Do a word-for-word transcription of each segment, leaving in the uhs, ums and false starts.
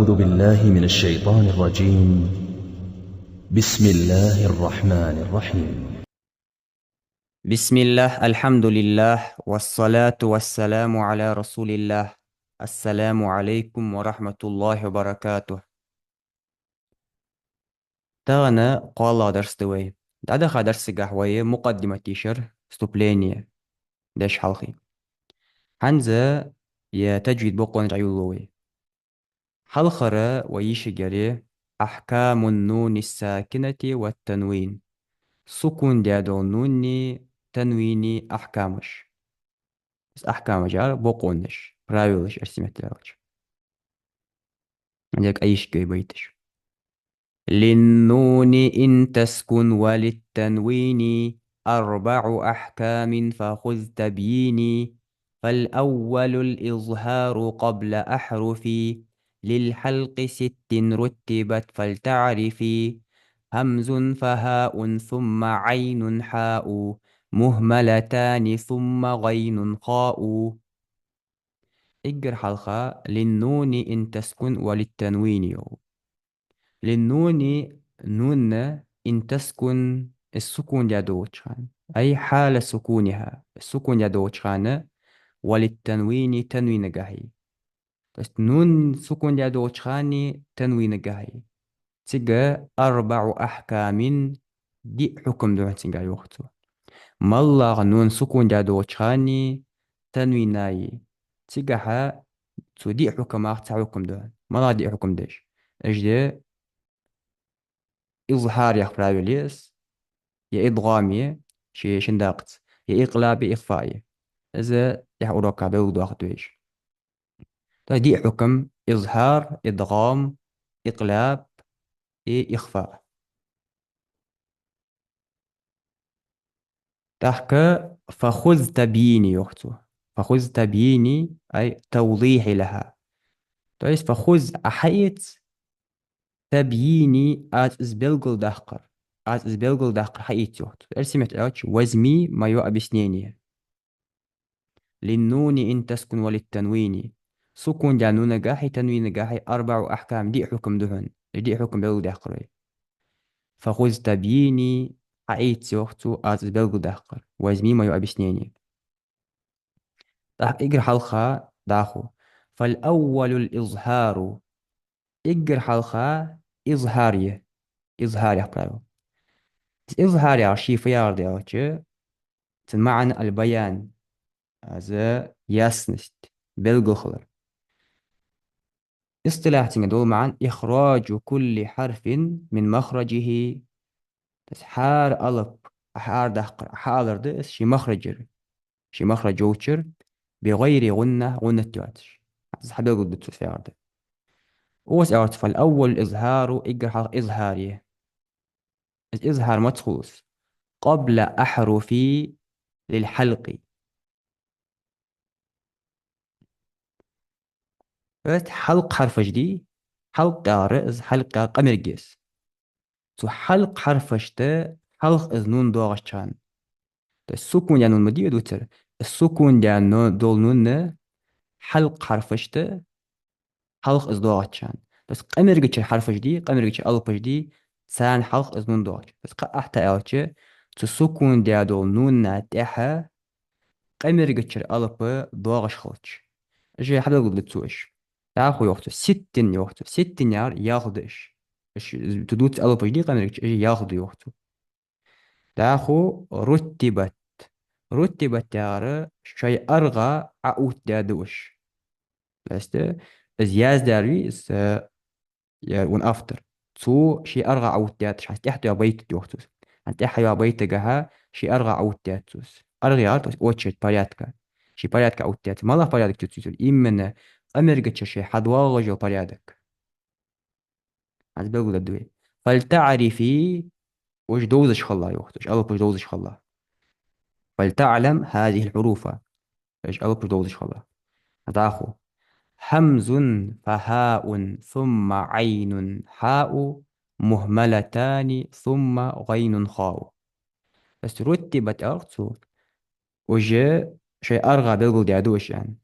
أعوذ بالله من الشيطان الرجيم. بسم الله الرحمن الرحيم. بسم الله، الحمد لله، والصلاة والسلام على رسول الله. السلام عليكم ورحمة الله وبركاته. Тахан кхоалагӀа дарс да вай. ДӀадахача дарсагахь вай мукъаддимат дийшар, вступление, деш хьалхе. ХӀанз ер таджвид бокъонаш дӀайолалу вай. Хьалхара вай йиш йигар أحكام النون الساكنة والتنوين. Сукун даь дола нуни танвини ахькамаш. Из ахькамаш яр бокъонаш, правилаш эрсий меттала аьлча. Дерг айшкой байташ. للنون إن تسكن وللتنوين أربع أحكام فخذ تبييني. فالأول الإظهار قبل أحرف للحلق ست رتبت فلتعرف. همز فهاء ثم عين حاء مهملتان ثم غين خاء. Эггара хьалха للنون إن تسكن وللتنوين йоах. للنون, нуна, إن تسكن, из сукун даь долча хана. أي حال سكونها, из сукун даь долча хана, وللتنوين, танвинагахьеи. То есть нун сукун даь долча хана, танвинагахьеи. Цига أربع أحكام, диъ хьукам да хьона цига йоах цо. МоллагӀа нун сукун даь долча хана, танвинаи. Цигахьа цу диъ хьукамах цхьа хьукам да хьона. МоллагӀа диъ хьукам да уж? Уж да изхьар яха правило я из, е идгӀам я, ши-, шин дакъаца, е икълаб я, ихфа я. Из тӀехьа уроках белгалдоаккхаргда вай уж. То есть диъ хьукам: изхьар, идгӀам, икълаб и ихфа. ТӀаккха فخذ تبييني йоах цо. فخذ تبييني أي توضيحي لها. То есть فخذ, Ӏа хьаэца, تبييني, аз из белгалдаккхар. Аз из белгалдаккхар хьаэца йоах цо. Эрсий меттала аьлча, возьми моё объяснение. للنون إن تسكن وللتنوين. Сукун даь нунагахьеи танвинагахьеи أربع أحكام, диъ хьукам да хьона. Уж диъ хьукам белгалдаьккхар вай. فخذ تبييني, хьаэца йоах цо, аз из белгалдаккхар. Возьми моё объяснение. ТӀаккха эггара хьалха дӀахо. فالأول الإظهار. Эггара хьалха изхьар я. Изхьар яха правило. Изхьар яхар ший фу яхар да аьлча, цун маӀан البيان, из ясность, белгалхилар. Истилахь цунга дола маӀан إخراج كل حرف من مخرجه. То есть хӀара алап, хӀара даккхар, хӀара алар да из ший махраджера. Ший махрадж йолчара, بغير غنة, гӀуннат доацаш. Из хьабелгалду цо фу яхар да. Укхаза аьлча, فالأول الإظهار, эггара хьалха изхьар я. Из изхьар маца хул из? قبل أحرف للحلق. То есть хьалкха хьарфаш дий, хьалкха яхар, из хьалкха яхар къамарг я из. Цу хьалкха хьарфашта хьалха из нун доагӀача хана. То есть сукун даь нун ма дий дувцар. Из сукун даь но-, дола нун хьалкха хьарфашта хьалха из доагӀача хана. То есть къамаргачара хьарфаш дий, къамаргачара алапаш дий, царна хьалха из нун доагӀача. То есть кхы ахьта аьлча, цу сукун даь дола нуна тӀехьа къамаргачара алап доагӀаш хилча. Уж хьабелгалду цо уж. ДӀахо йоах цо, ستٍ йоах цо. ستٍ яхар ялх да уж. Уж, цу дувцача алапаш дий къамаргача, уж ялх да йоах цо. ДӀахо رتبت. رتبت яхар шоай аргӀа Ӏоуттадаьд уж. То есть из яздаьр вий из, э, я, вон автор. Цо ший аргӀа Ӏоуттадаьд уж, хӀанз тӀехьа доагӀа байт да йоах цо из. ХӀанз тӀехьа йоагӀача байтагахьа ший аргӀа Ӏоуттадаьд цо из. АргӀа яхар, то есть очередь, порядка. Ший порядка Ӏоуттадаьд цо. МоллагӀа порядок да цо цуцур? Именно къамаргачара шоай хьадоагӀаш йола порядок. ХӀанз белгалдергда вай. فلتعرف, уж довзаш хилалахь йоах цо, уж алапаш довзаш хилалахь. فلتعلم هذه الحروف, уж алапаш довзаш хилалахь. ДӀахо. همز فهاء ثم عين حاء مهملتان ثم غين خاء. То есть رتبت аьлар цо, уж шоай аргӀа белгалдаьд уж, аьнна.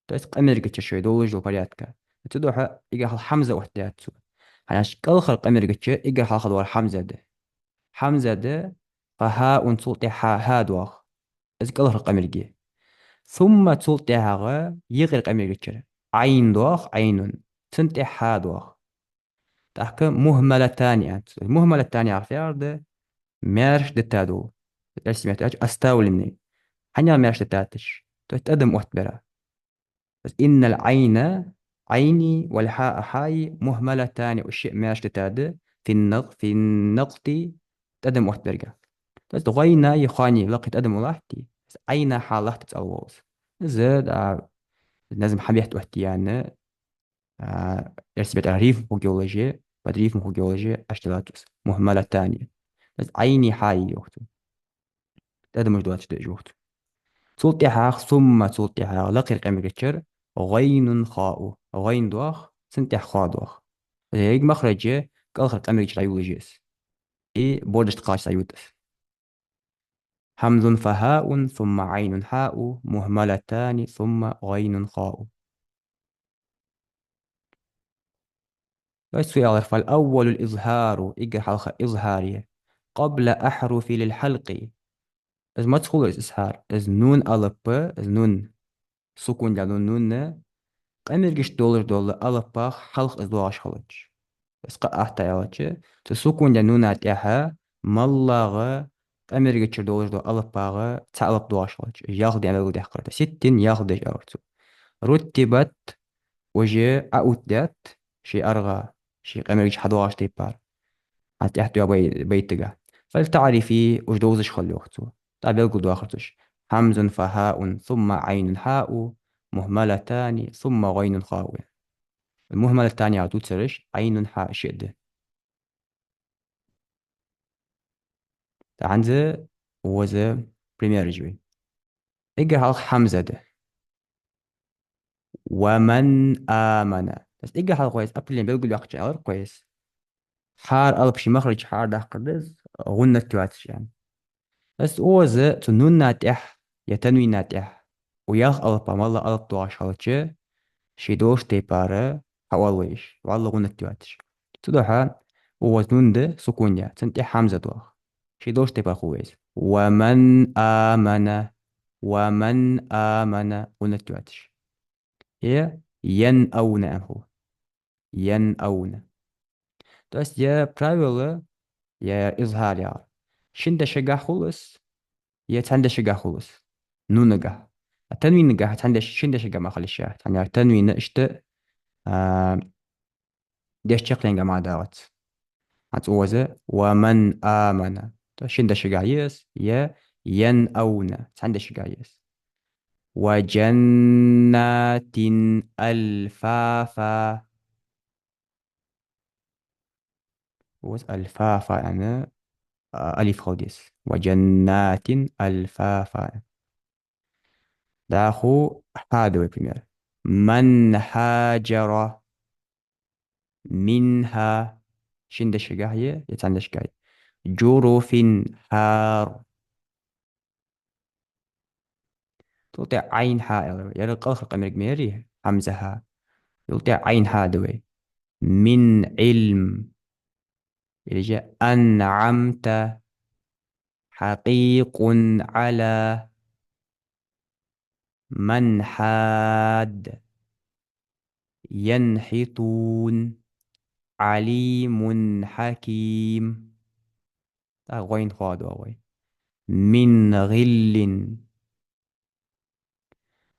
То есть къамаргачара шоай долаш дола порядка. Цудухьа эггара хьалха хьамза оттадаьд цо. ХӀана аьлча кӀалхара къамарга чу эггара хьалха доагӀар хьамза да. Хьамза да, кхы хьаун, цул тӀехьа хьа доагӀа. Из кӀалхара къамарга. Сумма, цул тӀехьагӀа, юкъера къамарга чура Ӏайн доагӀа, Ӏайнун. Цун тӀехьа хьа доагӀа. ТӀаккха мухӀмалатани аьннад цо. МухӀмалатани яхар фу яхар да? Маьрша дита дола. Эрсий меттала аьлча, оставленный. ХӀана маьрша дитад уж? То есть тӀадам оттабаьр. Бес иннал Ӏайна, Ӏайни, вал хьаа, хьаи, мухӀмалатани, уж шиъ маьрша дитад, фин накъ-, фин накъти, тӀадам оттабаьрга. То есть гӀайнаи хаи лакхе тӀадам латтий, Ӏайна хьа латта цӀалволус. Из, да, назм хьабетта оттаяьнна, а, эрсий меттала рифма хургйолаш, под рифма хургйолаш, ашталат ус. МухӀмалатани. То есть Ӏайни хьаи йоах цо. ТӀадамаш доацаш да уж, йоах цо. Цул тӀехьагӀа, сумма, цул тӀехьагӀа, лакхера къамарга чура, гӀайнун хаъу. ГӀайн доагӀа, цун тӀехьа ха доагӀа. Из еррига махраж кӀалхара къамарга чу дӀайолалуш я из. И бордашта кхача дӀайода из. Хьамзун фахьаун, сумма Ӏайнун хьаъу, мухӀмалатани, сумма гӀайнун хаъу. Вай цо аьлар: «Фал аввалул изхьару», эггара хьалха изхьар я, «къабла ахьруфил хьалкъи». Из маца хул из изхьар? Из нун алап, из нун, сукун даь нун, нунна къамаргашта долаш дола алапах хьалха из доагӀаш хилча. Из кхы а атта аьлча, цу сукун даь нуна тӀехьа моллагӀа къамарга чура долаш дола алапах цхьа алап доагӀаш хилча, ялх деш белгалдаьккхар. Ситтин, ялх деш, аьлар цо. Руттибат, уж Ӏооттадаьд ший аргӀа, ший къамарга чу хьадоагӀаш тайпара. ХӀанз тӀехьа тӀа бай-, байтага. Фалтаърифи, уж довзаш хила, йоах цо. ТӀаккха белгалдоахар цо уж. Хьамзун фахьаун, сумма Ӏайнун хьаъу, мухӀмалатани, сумма гӀайнун хаъу. МухӀмалатани яхар дувцараш Ӏайнун хьа шиъ да. ТӀаккха хӀанз укхаза примераш я вай. Эггара хьалха хьамза да. «Ва ман амана». Эггара хьалха вай из определени белгалъяьккхача аьлар вай из. Хьара алап ший махраж чу хьаара даккхар да из, гӀуннат йоацаш аьнна. Укхаза цу нуна тӀехьа е танвина тӀехьа укх ялх алапах моллагӀа алап доагӀаш хилча, ший долча тайпара хьаоал вай уж, валлахӀи, гӀуннат йоацаш. Цудухьа укхаза нун да, сукун я, цунна тӀехьа хьамза доагӀа. Ший долча тайпара хул вай из. «Ва ман амана, ва ман амана», гӀуннат йоацаш. Е «янъавна» аьнна хул. «Янъавна». То есть е правило, е изхьар яхар. Шин дешагахьа хул из, е цхьан дешагахьа хул из. Нунагахьа. А танвинагахьа цхьан деш-, шин дешагахьа мара хила йиш я. Цхьан яр танвина иштта, а, деш чакхдаьнга мара дагӀац. ХӀанз укхаза «ва ман амана». То есть шин дешагахьа я из, е «янъавна», цхьан дешагахьа я из. «Ва джаннатин алфафа». Укхаза алфафа аьнна, а, алиф хила деза. «Ва джаннатин алфафа». ДӀахо хьа да вай пример. «Ман хьаджара». «Минхьа». Шин дешагахьа я, е цхьан дешагахьа я. «Джуруфин хьар». Цул тӀехьа Ӏайн хьа аьлар вай. Ер кӀалхара къамарг ма ярий, хьамза хьа. Цул тӀехьа Ӏайн хьа да вай. «Мин Ӏилм». Или же «анъамта». «Хьакъикъун Ӏала». «Ман хьад». «Янхьитун». «Ӏалимун хьаким». ТӀаккха гӀайн ха доагӀа вай. «Мин гӀиллин».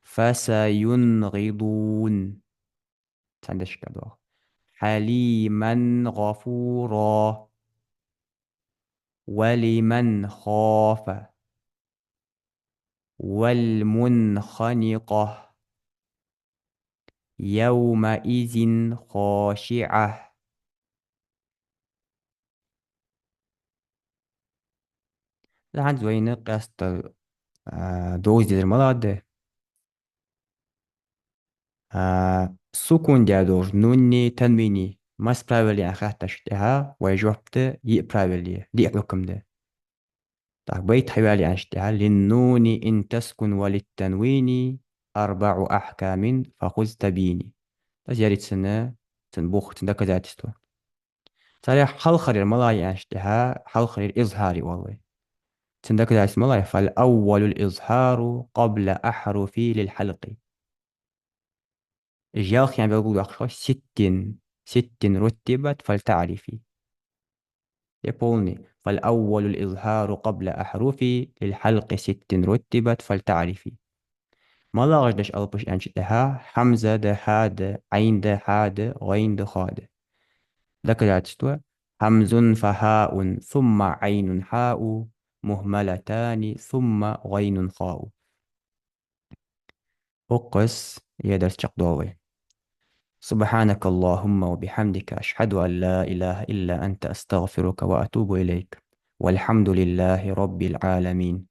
«ФасаюнгӀидун». Цхьан дешагахьа доагӀа. «Хьалиман гӀафура». «Ва лиман хафа». «Вал мунханикъа». «Явмаизин хашиъа». ХӀанз вайна къаьстта, а, довза дезар малагӀа да? А, сукун даь долча нуни танвини масса правил я аьнна хаьттача тӀехьа вай жоп да, йиъ правил я, диъ хьукам да. ТӀаккха байт хьаваьле аьннача тӀехьа: «Линнуни ин таскун ва литтанвини арбаӀу ахькамин фахуз табини». Из яр цун, цун бух, цун доказательство. Царех хьалхаръяр малагӀа я аьнначул тӀехьагӀа, хьалхаръяр изхьар я оал вай. Цун доказательство малагӀа я? فالأول الإظهار قبل أحرف للحلق. Ялх я белгалдоаккхаш хилар ستٍ، ستٍ رتبت فلتعرف. Е полный. فالأول الإظهار قبل أحرف للحلق ستٍ رتبت فلتعرف. МалагӀаш да уж алапаш аьнначул тӀехьагӀа, хьамза да, хьа да, Ӏайн да, хьа да, гӀайн да, ха да. Доказательство: همز فهاء ثم عين حاء مهملتان ثم غين خاء. Укхаза ер дарс чакхдоал вай. سبحانك اللهم وبحمدك، أشهد أن لا إله إلا أنت، أستغفرك وأتوب إليك. والحمد لله رب العالمين.